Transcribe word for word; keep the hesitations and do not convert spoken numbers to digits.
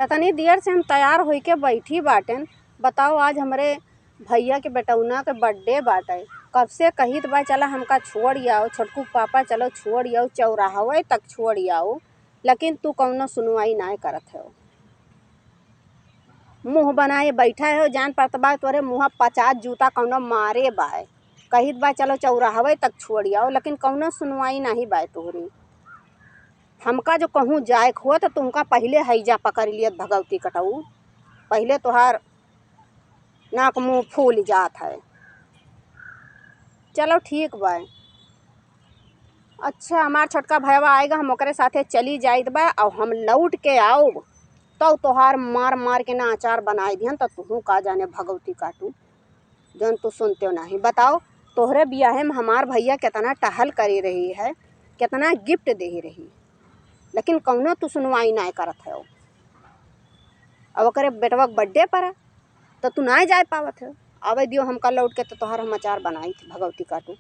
इतनी देर से हम तैयार होइके बैठी बाटेन। बताओ, आज हमरे भइया के बेटौना के birthday बाटे। कब से कहित बा, "चला हमका छोड़ आओ, छोटकू पापा चलो छोड़ आओ, चौराहवे तक छोड़ आओ," लेकिन तू कौनो सुनवाई नाय करत हो। मुँह बनाए बैठा हो, जान पड़त बा तोरे मुँह पचास जूता कौनो मारे बाय। कहित बा, "चलो चौराहवे तक छोड़ आओ," लेकिन कौनो सुनवाई नाही बाय तोहरी। हमका जो कहूँ जाए के हो तो तुमका पहिले हैजा पकड़ लियत भगवती कटऊ, पहिले तोहार नाक मुँह फूल जात है। चलो ठीक बा। अच्छा, हमार छोटका भयवा आएगा, हम ओकरे साथे चली जाइत बा, और हम लौट के आउब, तब तोहार मार मार के ना अचार बनाए दिहन, त तुहू का जाने भगवती काटू, जौन तू सुनते हो नाही। बताओ, तोहरे बियाहे में हमार भइया कितना टहल करे रही है, कितना gift दे रही, लेकिन कौनो तू सुनवाई नाय करत है। अब ओकरे बेटवा के birthday पर, त तू नाय जाए पावत है। आवे दियो हमका लौट के, त तोहार हम अचार बनाइत भगवती काटू।